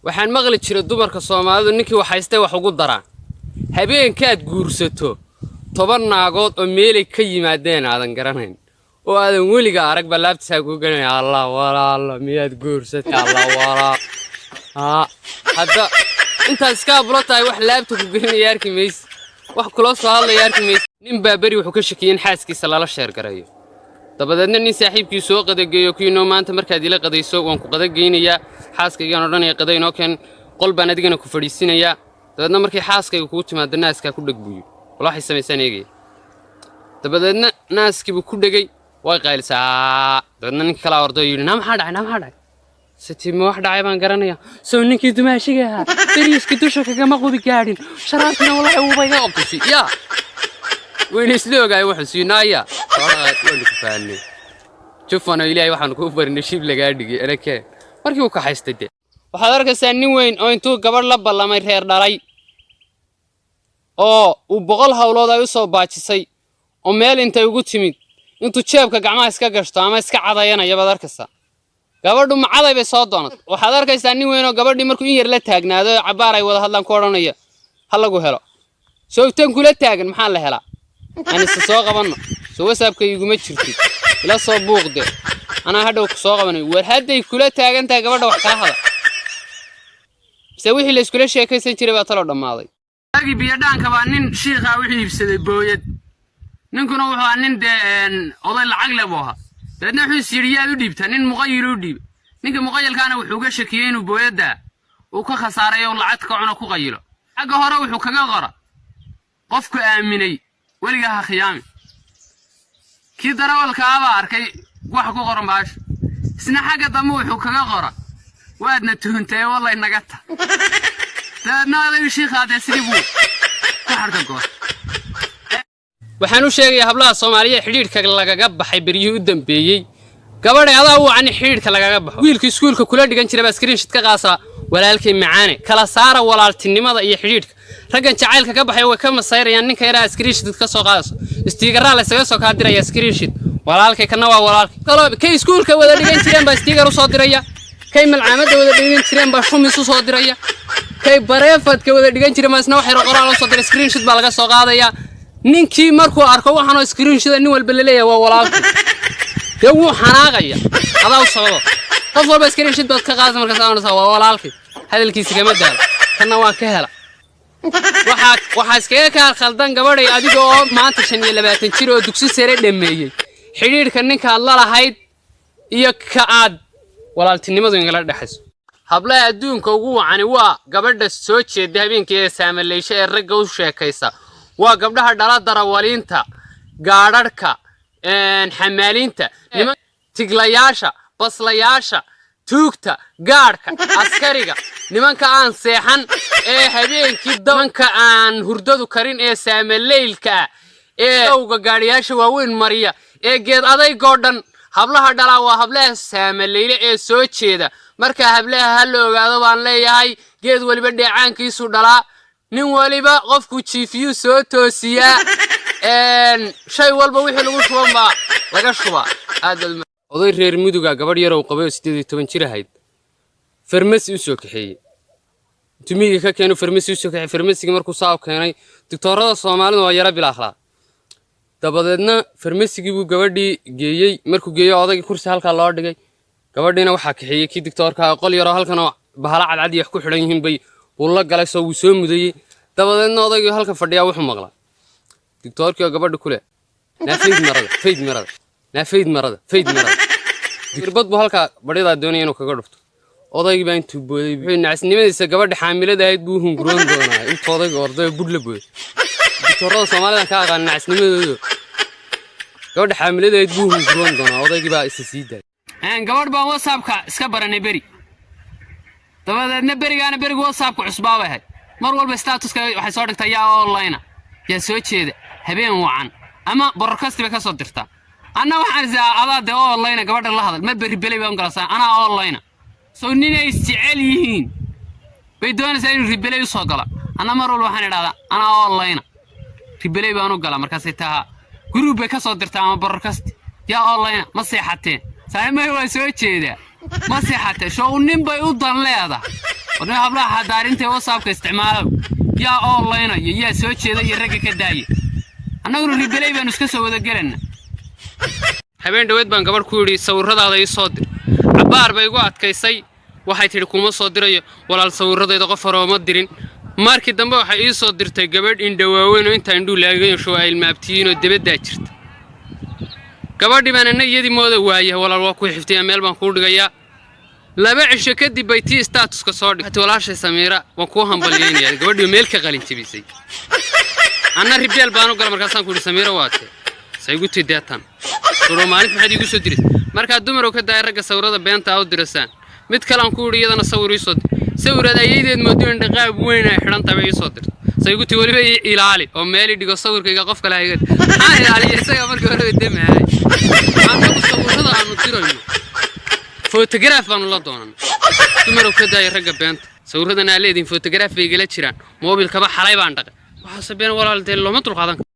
Waxaan maqli jiray dumarka Soomaalidu ninkii wax haystay wax ugu daraan. Habeenkaad guursato, 10 naagood oo meelay ka yimaadeen aadan garanayn oo aadan weliga arag baa laabtiisaa kuu gelinaya. "Allah walaalo, miyaad guursatay? Allah walaal." Haa, hadda intaad iska abulo tahay, wax laabta ku gelinaya arki maysi, wax kula soo hadlaya arki maysi. Nin baa beri wuxuu ka shakiyey in xaaskiisa lala share gareeyo. Dabadeedna nin saaxiibkii soo qadageeyo kiinoo, "Maanta markaad ila qadayso waan ku qadageynayaa, xaaskaygaan odhanaya qada inoo keen, qol baan adigana ku fadhiisinayaa. Dabeedna markay xaaskayga kugu timaado, naaskaa ku dheg," buuyo. "Wal waxay samaysaan eegaya." Dabadeedna naaskiibuu ku dhegay, way qaylisaa. Dabeedna ninka kalaa orday oo yidhi, "Naa maxaa dhacay? Naa maxaa dhacay?" Siti ma wax dhacay baan garanaya. Sow ninkii dumaashiga ahaa beriiska dusha kagama qubi gaadhin, sharaabkina wallahi wuuba iga qabtay. Yaa wayna isla ogaay wuxuu siinaaya. Waanu ku fahanay jufano, Ilaahay waxaanu kuu barinay shib lagaa dhigay anakeen. Markii uu kaxaystay dee, waxaad arkaysaa nin weyn oo intuu gabadh la ballamay, reer dhalay, oo uu 100 hawlood ay u soo baajisay, oo meel intay ugu timid intuu jeebka gacmaha iska gashto ama iska cadayanaya baad arkaysaa. Gabadhu macaday bay soo doonatay. Waxaad arkaysaa nin weyn oo gabadhii markuu in yar la taagnaado oo cabbaar ay wada hadlaan ku odhanaya, "Ha lagu helo, soogtan kula taagan, maxaa la helaa? Aan isa soo qabanno, soo WhatsAppka iguma jirtid, ila soo buuqde, anaa hadhow ku soo qabanayo." War hadday kula taagan tahay gabadha wax kala hada, mise wixii la iskula sheekaysan jiray baa taloo dhammaaday? Waagii biyodhaanka baa nin shiikhaa wuxuu iibsaday booyad. Ninkuna wuxuu ahaa nin dee oday lacag leh buu ahaa. Dabeedna wuxuu is yidhi, "Yaad u dhiibtaa?" Nin muqayil u dhiibay. Ninka muqayilkaana wuxuu uga shakiyey inuu booyadda uu ka khasaaray oo lacag ka cuno, ku qayilo. Xagga hore wuxuu kaga qora, "Qofku aaminay weligaa ha khiyaami." Kii darawalkaabaa arkay waxa ku qoran baasha. Isna xagga dambe wuxuu kaga qora, "Waadna tuhuntay, wallay naga ta." Dabeedna odaygu shiikhaa dee sidii buu ku xadhka goostay. Waxaan u sheegayaa hablaha Soomaaliyeed xidhiidhka lagaga baxay beryihii u dambeeyey. Gabadhay, adaa u wacni xidhiidhka lagaga baxo. Wiilka iskuulka kula dhigan jira baa screenshot ka qaasaa, "Walaalkay macaane." Kala saara walaaltinimada iyo xidhiidhka. Raggan jacaylka ka baxay way ka masayrayaan ninka yaraa screenshot ka soo qaadayso. Stickeraa la isaga soo kaa diraya, screenshot walaalkay, kana waa walaalkay. Kaloo kay iskuulka wada dhigan jireen baa sticker u soo diraya, kay malcaamadda wada dhigan jireen baa shumis u soo diraya, kay bareefadka wada dhigan jireen baa isna wax yar qoraal u soo diray, screenshot baa laga soo qaadaya. Ninkii markuu arko waxaanoo screenshot nin walba laleeyahay waa walaalkay, dee wuu xanaaqaya. Adaa u sababa. Qof walba screenshot baad ka qaadaysa, markaas oranaysaa, "Waa walaalkay, hadalkiisa kama daalo, kanna waan ka hela." Waxaa iskaga kaa khaldan, gabadhay, adiga oo maanta 25 jir oo dugsi sare dhammeeyey, xidhiidhka ninkaad la lahayd iyo ka aad walaaltinimadu ingala dhexayso. Hablaha adduunka ugu wacani waa gabadha soo jeeda habeenkii ee saamaleysha ee ragga u sheekaysa. Waa gabdhaha dhala darawaliinta gaadhadhka, xamaaliinta, niman tiglayaasha, baslayaasha, tuugta, gaadhka, askariga, nimanka aan seexan ee habeenkii, nimanka aan hurdadu karin ee saamaleylka ah ee awga gaadhiyaasha waaweyn mariya ee geed adaygoo dhan. Hablaha dhalaa waa hablaha saamaleyle ee soo jeeda. Marka hablaha ha la ogaado baan leeyahay, geed weliba dheecaankiisu dhalaa, nin waliba qofku jiifiyuu soo toosiyaa, shay walba wixii lagu shuban baa laga shubaa. Aad baad. Oday reer Muduga gabadh yarow qabay oo 18 jir ahayd farmasi u soo kaxeeyey. Intuu miyiga ka keenu farmasi u soo kaxeeyey. Farmasigii markuu saa u keenay, doctoorada Soomaalidu waa yaro bila akhlaaq. Dabadeedna farmasigii buu gabadhii geeyey. Markuu geeyo odaygii, kursi halkaa loo dhigay. Gabadhiina waxaa kaxeeyey kii doctoorka. Qol yaroo halkan oo bahala cadcad iyo wax ku xidhan yihiin bay buu la galay, soo wuu soo mudayey. Dabadeedna odaygii halka fadhiyaa wuxuu maqlaa doctoorkii oo gabadha ku leh, "Naa fayd marada, fayd marada, naa fayd marada, fayd marada." Irbad buu halkaa badhidaa doonaya inuu kaga dhufto. Odaygii baa intuu booday wuxuu nacasnimadiisa gabadha xaamilada ahayd buu hunguroon doonaa. Intuu odayga orday budh la booday, doctoorada Soomaalidan ka aqaan nacasnimadooda, gabadha xaamilada ahayd buu hunguroon doonaa. Odaygii baa isa sii daayay. Gabadh baan WhatsAppka iska baranay beri. Dabadeedna berigaana berigu WhatsAppka cusbaa bay ahayd. Mar walba statuska waxay soo dhigtaa, "Yaa online, yaa soo jeeda, habeen wacan," ama broadcast bay ka soo dirtaa. Anna waxaan isaa, "Adaa dee online, gabadha la hadal." Mar berri belay baan galasaa, "Anaa online." Soo ninay isjecel yihiin bay doonaysaa inuu reply u soo galo. Anna mar walba waxaan idhahdaa, "Anaa online," reply baan u galaa. Markaasay tahaa group bay ka soo dirtaa ama broadcast, "Yaa online, ma seexateen?" Saaxiibmay, waa soo jeedaa. "Ma seexateen?" Show nin bay u dan leedahay. Warna hablaha xadaarinta WhatsAppka isticmaala, yaa onlineaya, yaa soo jeeda iyo ragga ka daaya. Annaguna reply baanu iska soo wada gelanna. Habeen dhaweed baan gabadh ku yidhi, "Sawirradaada ii soo dir." Cabbaar bay igu adkaysay. Waxay tidhi, "Kuma soo dirayo, walaal, sawirradayda qof hore uma dirin." Markii dambe waxay ii soo dirtay gabadh indhawaaweyn oo intaa indhuu laagagasho ay ilmaabtiyiin oo debaddaa jirta. Gabadhii baan anna iyadii mooda. "Waaya walaal, waa kuu xiftiyaa, meel baan kuu dhigayaa." 2 cisho kadib bay tii statuska soo dhigtay, "Walaashay Samiira, waan kuu hambalyeynaya." Gabadhii meel ka qalin jebisay. Anna reply baan u gala. Markaasaan ku yidhi, "Samiira waate?" Saygu tii deetan guro, "Maalinta maxaad iigu soo dirisay?" Markaa dumarow, ka daaya ragga sawirada beenta aa u dirasaan. Mid kale aan ku yidhi, iyadana sawir ii soo dir. Sawiraad ayaydeed moodo, indhaqaab weyn ay xidhan tahay bay ii soo dirtay. Saygu tii, "Weliba ii ilaali oo meel ii dhigo, sawirkayga qof kale hayga." Maxaan ilaaliya? Isaga markii horeba demahay. Annagu sawirada aanu dirayno photograph baanu la doonan. Dumarow, ka daaya ragga beenta. Sawiradan aa leedihin photograph bay igala jiraan, moobilkaba xalay baan dhaqay. Waxaase been, walaal, dee looma dulqaadan karo.